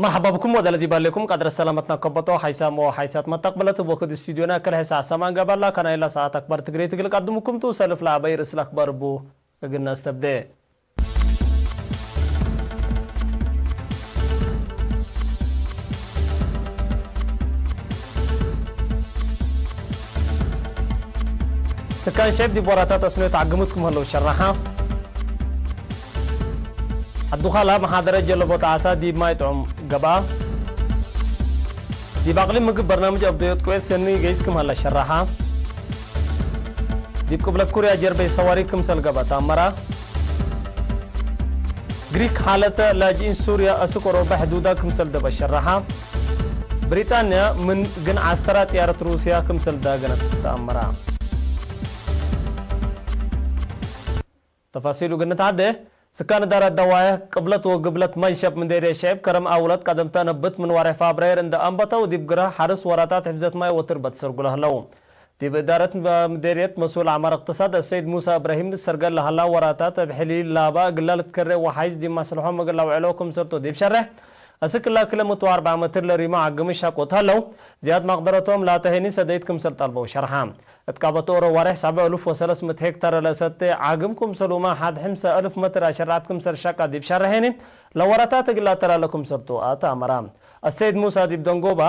መርሓባ ብኩም ወዳለ ዲባሌኩም ቀድረ ሰላመትና ከበጦ ሓይሳሞ ሓይሳት መጣቅበለት ቦክድ ስቱዲዮና ከልሐ ሰዓት ሰማን ገባላ ካናይላ ሰዓት ኣክባር ትግሬ ትግል ቀድምኩም ቱ ሰልፍ ለአበይ ርእስ ለአክባር ቡ እግና ስተብደ። ስካን ሸብ ዲቦራታት ኣስኖት ዓግሙት ክምህለው ሸራሓ። ኣዱኻላ መሓደረ ጀለቦ ተዓሳ ዲብ ማይ ጥዑም ገባ። ዲብ ኣቕሊም ምግብ በርናምጅ ኣብ ዶዮት ቁኤት ሰኒ ገይስ ክምህላ ሸራሓ። ዲብ ቅብለት ኩርያ ጀርበይ ሰዋሪ ክምሰል ገባ ተኣመራ። ግሪክ ሓለተ ላጅኢን ሱርያ ኣስቆሮባ ሕዱዳ ክምሰል ደባ ሸራሓ። ብሪጣንያ ምን ግን ዓስተራ ጥያረት ሩስያ ክምሰል ዳገነት ተኣመራ። ተፋሲሉ ግንት ዓደ ስካን ዳራ ዳዋየ ቅብለት ወግብለት መንሸብ ምንዴርየ ሸዕብ ከረም ኣውለት ቀደምተ ነብት ምን ዋርሕ ፋብራየር እንደ ኣንበተው ዲብ ግራ ሓርስ ወራታት ሕፍዘት ማይ ወትርበት ሰርጉለ ህለው። ዲብ እዳረት ምዴርየት መስኡል ዓማር እቅትሳድ ኣሰይድ ሙሳ እብራሂም ዝሰርገል ለሃላ ወራታት እብ ሕሊል ላባ እግላ ልትከሬ ወሓይዝ ዲብ ማስልሖም እግላ ውዕሎ ክምሰልቶ ዲብ ሸርሕ እስክላ ክለ ምቶ ኣርብዓ መትር ለሪሞ ዓግም ሻቆት ሃለው። ዝያድ ማቅደረቶም ላተሄኒ ሰደይት ክምሰል ጠልበው ሸርሓ። እትቃበተ ኦሮ ዋርሕ ሳብዕ እሉፍ ወሰለስ ምት ሄክታር ለሰተ ዓግም ክምሰሉማ ሓድ ሕምሰ እልፍ መትር ኣሸርዓት ክምሰል ሻቃ ዲብ ሸርሕ ሄኒ ለወራታት እግላ ተላለ ክምሰልቶ ኣተ ኣመራ። ኣሰይድ ሙሳ ዲብ ደንጎባ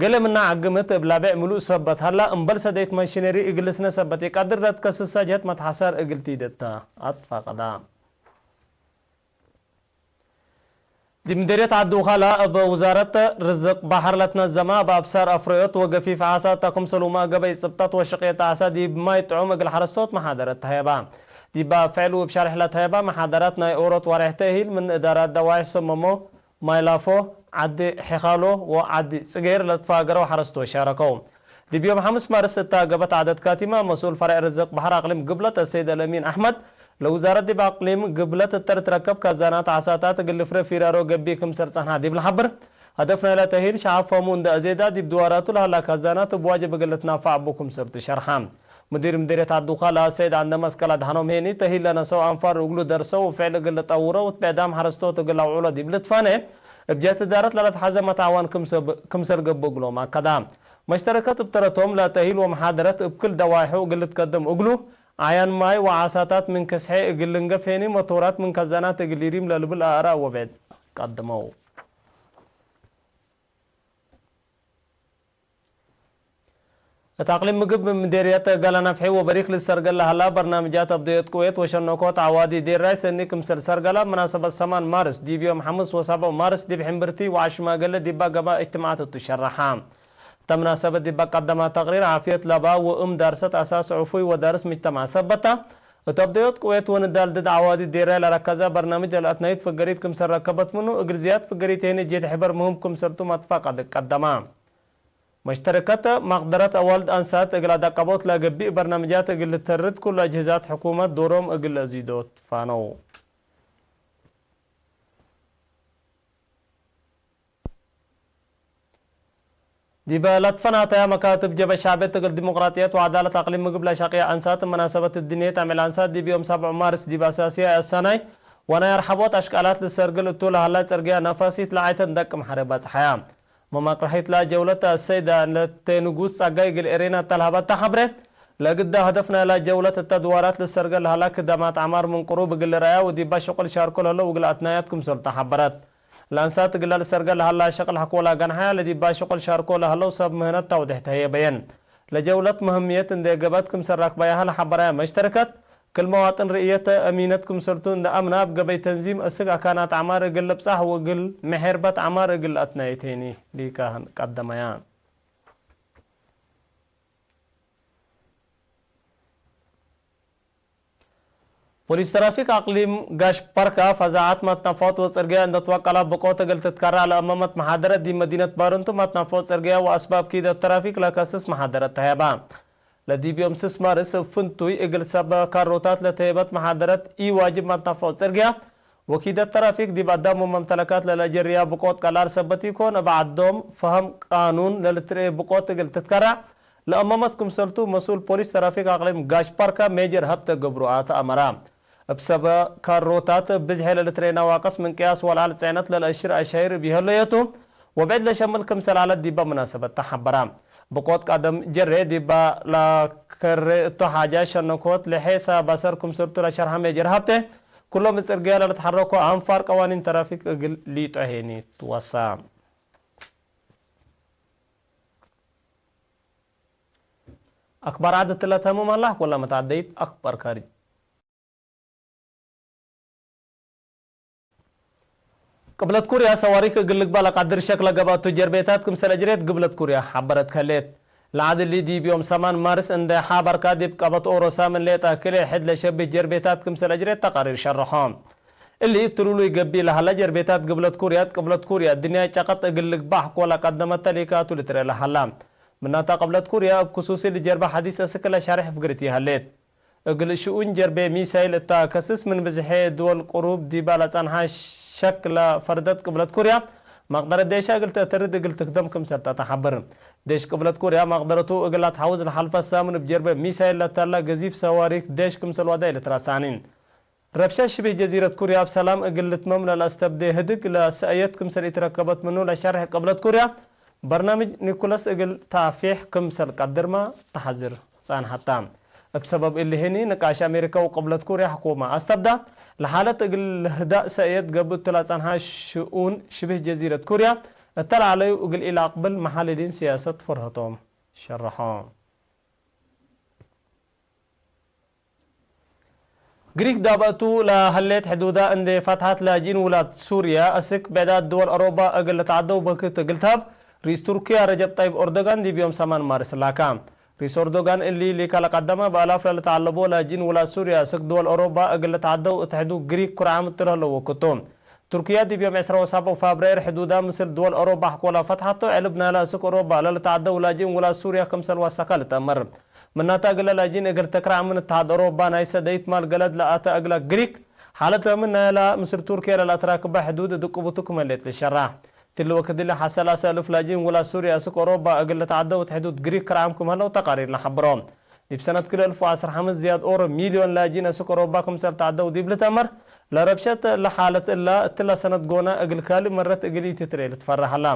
ገለ ምና ዓግምት እብ ላብዕ ምሉእ ሰበት ሃላ እምበል ሰደይት ማሽነሪ እግል ስነ ሰበት የቃድር ለትከስሳ ጀት መትሓሳር እግል ትይደታ ኣትፋቀዳ። ዲብ ምደርየት ዓዲ ውኻላ እብ ውዛረት ርዝቅ ባሕር ለትነዘማ እብ ኣብሳር ኣፍረዮት ወገፊፍ ዓሳ እታ ክምሰሉማ ገበይ ጽብጣት ወሽቅየት ዓሳ ዲብ ማይ ጥዑም እግል ሓረስቶት መሓደረት ተሃየባ። ዲባ ፍዕል ውብ ሻርሕ ለተሃየባ መሓደራት ናይ ኦሮት ዋርሕ ተእሂል ምን እዳራት ደዋይሕ ሰመሞ ማይላፎ፣ ዓዲ ሒኻሎ ወዓዲ ጽጌር ለትፋገረው ሓረስቶት ሻረከው። ዲብ ዮም ሓምስ ማርስ እታ ገበት ዓደት ካቲማ መስኡል ፈርዕ ርዝቅ ባሕር ኣቅሊም ግብለት ኣሰይድ አልአሚን ኣሕመድ ለውዛረት ዲብ ኣቅሊም ግብለት እተር ትረከብ ካዛናት ዓሳታት እግል ፍረ ፊራሮ ገቢ ክምሰል ጸንሓ ዲብ ለሓብር። ሀደፍ ናይላ ተሂል ሸሓብ ፈሙ እንደ ኣዜዳ ዲብ ድዋራቱ ለሃላ ካዛናት እብ ዋጅብ እግል ልትናፋዕ እቡ ክምሰልቱ ሸርሓ። ሙዲር ምዲርየት ዓዲ ውኻላ ሰይድ ዓንደ መስቀል ኣድሓኖም ሄኒ ተሂል ለነሰው ኣንፋር እግሉ ደርሰው ፍዕል እግል ልጠውረው እት ብዕዳም ሓረስቶት እግል ኣውዕሎ ዲብ ልትፋነ እብ ጀት እዳረት ለለትሓዘ መትዓዋን ክምሰብ-፣ ክምሰል ገብእ እግሎም ኣከዳ። መሽተረከት እብ ተረቶም ለተሂል ወመሓደረት እብ ክል ደዋይሑ እግል ልትከደም እግሉ ዓያን ማይ ወዓሳታት ምን ክስሐ እግል ልንገፍ ሄኒ መቶራት ምን ከዛናት እግል ይሪም ለልብል ኣእራእ ወብዕድ ቀድመው። እት ኣቅሊም ምግብ ምዴርየት ገላ ነፍሒ ወበሪክ ልሰርገል ለሀላ በርናምጃት ኣብደዮት ቅዌት ወሸኖኮት ዓዋዲ ዴራይ ሰኒ ክምሰል ሰርገላ መናሰበት ሰማን ማርስ ዲብ ዮም ሓምስ ወሳብዑ ማርስ ዲብ ሕምብርቲ ወዓሽማገለ ዲባ ገባ እጅትማዓት እቱ ሸረሓ። እተ መናሰበት ዲባ ቀደማ ተቅሪር ዓፍየት ለባ ወእም ዳርሰት ኣሳስ ዕፉይ ወዳርስ ምጅተማዕ ሰበታ። እት ኣብደዮት ቅዌት ወንዳል ድድ ዓዋዲ ዴራይ ለረከዛ በርናምጅ ለልኣትናይት ፍገሪት ክምሰል ረከበት ምኑ እግል ዝያድ ፍገሪት ሄኒ ጄድ ሕበር ምህም ክምሰልቱ መትፋቀድ ቀደማ። መሽተረከት ማቅደረት ኣዋልድ ኣንሳት እግል ኣዳቀቦት ለገብእ በርናምጃት እግል ልተርድ ኩሉ ኣጅህዛት ሕኩመት ዶሮም እግል ለእዚዶ ትፋነው። ዲበ ለትፈናተያ መካትብ ጀበ ሻዕብየት እግል ዲሞቅራጥየት ወዓዳለት ኣቅሊም ምግብ ለሻቅያ ኣንሳት መናሰበት እድንየት ኣሜል ኣንሳት ዲብ ዮም ሳብዑ ማርስ ዲብ ኣሳስያ ኣሳናይ ወናይ ኣርሓቦት ኣሽቃላት ልሰርግል እቱ ለሃላ ጽርግያ ነፋሲት ለዓይተን ደቅም ሓረ ባጽሓያ። መማቅርሒት ለጀውለት ኣሰይዳ ለቴንጉስ ጸጋይ እግል ኤሬና እተ ለሀበታ ሐብሬ፣ ለግዳ ሀደፍ ናይላ ጀውለት እተ ድዋራት ልሰርገል ለሀላ ክዳማት ዐማር ምን ቅሩብ እግል ልረአያ ወዲባ ሸቁል ሻርኮ ለህለው እግል ኣትናያት ክምሰል ተሐበረት። ለአንሳት እግላ ልሰርገል ለሀላ ሸቅል ሐኮላ ገንሐያ ለዲባ ሸቁል ሻርኮ ለህለው ሰብ ምህነት ታውድሕ ተህየ በየን። ለጀውለት መህምየት እንዴ ገበት ክምሰል ራክባያሀ ለሐበራያ መሽተረከት፣ ክል መዋጥን ርእየተ እሚነት ክምሰልቱ እንደ ኣምና፣ እብ ገበይ ተንዚም እስግ ኣካናት ዐማር እግል ልብጻሕ ወእግል ምሔርበት ዐማር እግል ኣትናየቴኒ ሊካህን ቀደመያ። ፖሊስ ትራፊክ ኣቅሊም ጋሽ ፓርካ ፈዛዓት ማትናፋት ወጽርግያ እንደ ትዋቀላ ብቆት እግል ትትከራ ለአመመት መሓደረት ዲብ መዲነት ባረንቱ ማትናፋት ጽርግያ ወኣስባብ ኪደት ትራፊክ ለከስስ መሓደረት ተሄባ። ለዲብ ዮም ስስ ማርስ እብ ፍንቱይ እግል ሰብ ካሮታት ለተየበት መሓደረት ኢ ዋጅብ ማትናፋው ጽርግያ ወኪደት ተራፊክ ዲብ ኣዳም ወመምተለካት ለለጀርያ ብቆት ቀላል ሰበት ኢኮን፣ እብ ዓዶም ፈሀም ቃኑን ለልትርኤ ብቆት እግል ትትከራዕ ለአመመት ክምሰልቱ መስኡል ፖሊስ ተራፊክ ኣቅሊም ጋሽ ፓርካ ሜጀር ሀብተ ገብሩ ኣተ ኣመራ። እብ ሰበ ካሮታት ብዝሔ ለልትሬና ዋቀስ ምንቅያስ ወልዓል ጸዕነት ለልአሽር አሻይር ብሄሎ የቱ ወብዕድ ለሸምል ክምሰል አለት ዲባ መናሰበት ተሓበራ። ብቆት ቀደም ጀሬ ዲባ ላከሬ እቶ ሓጃ ሸነኮት ለሔሳ ባሰር ክምስርቱ ለሸርሐ ሜጀር ሃብቴ ኩሎም እጽርግያ ለልትሐረኮ አንፋር ቀዋኒን ተራፊክ እግል ሊጦ ሄኒ ትወሳ። አክባር ዓድ ትለተሙ ማላህ ኮላ መታደይት አክባር ካሪ ቅብለት ኩርያ ሰዋሪክ እግል ልግባእ ለቃድር ሸክለ ገብአቱ ጀርቤታት ክምሰል እጅሬት ግብለት ኩርያ ሐበረት ከሌት። ለዓድሊ ዲብ ዮም ሰማን ማርስ እንደ ሐበርካ ዲብ ቀበት ኦሮ ሳምን ሌጣ ክልኤ ሕድ ለሸብህ ጀርቤታት ክምሰል እጅሬት ተቃሪር ሸርሖ። እሊ እትሉሉ ይገቢ ለሀለ ጀርቤታት ግብለት ኩርያ ቅብለት ኩርያ ድንያ ጨቀጥ እግል ልግባእ ኮላ ቀደመተ ሊካቱ ልትረ ለሀላ። ምናታ ቅብለት ኩርያ እብ ክሱሲ ልጀርባ ሐዲስ እስክ ለሻርሕ ፍግርት ይሀሌት። እግል ሽኡን ጀርቤ ሚሳይል እታ ከስስ ምን ብዝሔ ድወል ቅሩብ ዲባ ለጸንሓ ሸክ ለፈርደት ቅብለት ኩርያ፣ መቅደረት ዴሻ እግል ተእተርድ እግል ትክደም ክምሰል ተተሓብር። ዴሽ ቅብለት ኩርያ መቅደረቱ እግል አትሓውዝ ለሓልፈ ሳምን እብ ጀርቤ ሚሳይል ለተላ ገዚፍ ሰዋሪክ ዴሽ ክምሰል ዋዳ ኢልትራሳኒ። ረብሻ ሽብህ ጀዚረት ኩርያ እብ ሰላም እግል ልትመም ለለአስተብዴ ህድግ ለሰእየት ክምሰል ኢትረከበት ምኑ ለሸርሕ ቅብለት ኩርያ፣ በርናምጅ ኒኩለስ እግል ታፊሕ ክምሰል ቀድርማ ተሓዝር ጸንሐታ። እብ ሰበብ እሊ ህኒ ንቃሽ አሜሪካ ወቅብለት ኩርያ ሕኩማ አስተብዳ፣ ለሓለት እግል ለህዳእ ሰእየት ገብእ እትላ ጸንሓ ሽኡን ሽብህ ጀዚረት ኩርያ እተላዕለዩ እግል ኢላቅብል መሓልሊን ሲያሰት ፈርህቶም ሸርሖ። ግሪክ ዳበእቱ ለሀሌት ሕዱዳ እንዴ ፈትሐት ላጅኢን ውላድ ሱርያ እስክ ብዕዳት ድወል ኦሮባ እግል ልትዓደው በክት እግል ተሀብ ርኢስ ቱርክያ ረጀብ ጠይብ ኦርዶጋን ዲብ ዮም ሰማን ማርስ ላካ። ርኢስ ኦርዶጋን እሊ ሊካ ለቀደመ በአላፍ ለልትዓለቦ ላጅኢን ውላድ ሱርያ እስክ ድወል ኦሮባ እግል ልትዓደው እት ሕዱድ ግሪክ ኩርዓም እትለህለው ወክቱ። ቱርክያ ዲብ ዮም ዕስራ ወሳብዕ ፋብራይር ሕዱዳ ምስል ድወል ኦሮባ አሕኮላ ፈትሐቶ፣ ዕልብ ናይላ እስክ ኦሮባ ለልትዓደው ላጅኢን ውላድ ሱርያ ክምሰል ወሰከ ልትአምር። ምናታ እግለ ላጅኢን እግል ተክራዕ ምን እትሓድ ኦሮባ ናይ ሰደይት ማል ገለድ ለአተ እግለ ግሪክ፣ ሓለት ለምን ናይላ ምስል ቱርክያ ለልአትራክባ ሕዱድ እድቅቡቱ ክመሌት ልሸራሕ። ትሊ ወክድሊ ሐ ሰላሰ እልፍ ላጅኢን ውላድ ሱርያ እስክ ኦሮባ እግል ልትዓደው እት ሕዱድ ግሪክ ክርዓም ክም ሀለው ተቃሪር ለሐብሮ። ዲብ ሰነት ክልኤ እልፍ ወዐስር ሐምስ ዝያድ ኦሮ ሚልዮን ላጅኢን እስክ ኦሮባ ክምሰል ተዓደው ዲብ ልትአመር ለረብሸት ለሓለት እላ እትላ ሰነት ጎና እግል ካልእ መረት እግል ኢትትሬ ልትፈራህ ሀላ።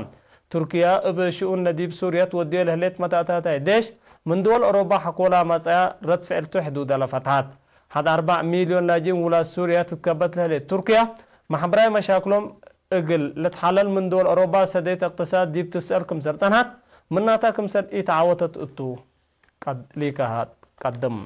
ቱርክያ እብ ሽኡን ለዲብ ሱርያ ትወድዮ ለህሌት መታእታታይ ዴሽ ምን ድወል ኦሮባ ሐኮላ ማጽያ ረድ ፍዕልቱ ሕዱዳ ለፈትሐት። ሐድ አርባዕ ሚልዮን ላጅኢን ውላድ ሱርያ ትትከበት ለህሌት ቱርክያ፣ ማሕበራዊ መሻክሎም እግል ልትሓለል ምን ድወል ኦሮባ ሰደይት እቅትሳድ ዲብ ትስአል ክምሰል ጸንሐት፣ ምናታ ክምሰል ኢተዓወተት እቱ ቀድ-፣ ሊካሃት ቀድም።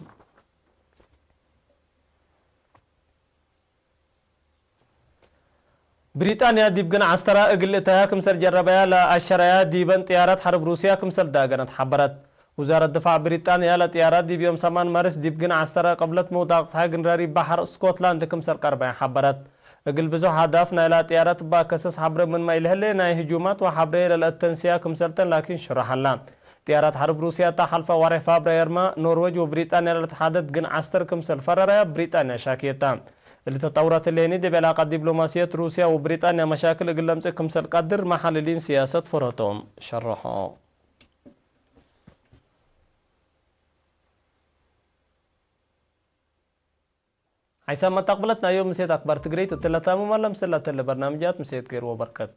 ብሪጣንያ ዲብ ግን ዐስተራ እግል እተያ ክምሰል ጀረበያ ለአሸረያ ዲበን ጥያራት ሐርብ ሩስያ ክምሰል ዳገነት ሐበረት። ውዛረት ድፋዕ ብሪጣንያ ለጥያራት ዲብ ዮም ሰማን ማርስ ዲብ ግን ዐስተራ ቅብለት መውዳቅ ጸሓይ ግንራሪ ባሕር ስኮትላንድ ክምሰል ቀርበያ ሐበረት። እግል ብዙሕ አህዳፍ ናይላ ጥያራት እባ ከሰስ ሐብረ ምንመ ኢለህሌ ናይ ህጁማት ወሐብሬ ለልአተንስያ ክምሰልተን ላኪን ሽረሐላ። ጥያራት ሐርብ ሩስያ እታ ሐልፋ ዋርሕ ፋብራየርማ ኖርወጅ ወብሪጣንያ ለልትሓደድ ግን ዐስተር ክምሰል ፈረራያ ብሪጣንያ ሻክየታ። እሊ ተጠውረት እሌኒ ዲብ ዕላቃት ዲብሎማስየት ሩስያ ወብሪጣንያ መሻክል እግል ለምጽእ ክምሰል ቀድር መሓልሊን ስያሰት ፈረቶም ሸረሖ። ሓይሳብ መታቅብለት ናይ ዮም ምሴት ኣክባር ትግርይት እትለታሙ ማላ ምስላ ተለ በርናምጃት ምሴት ገይርዎ በርከት።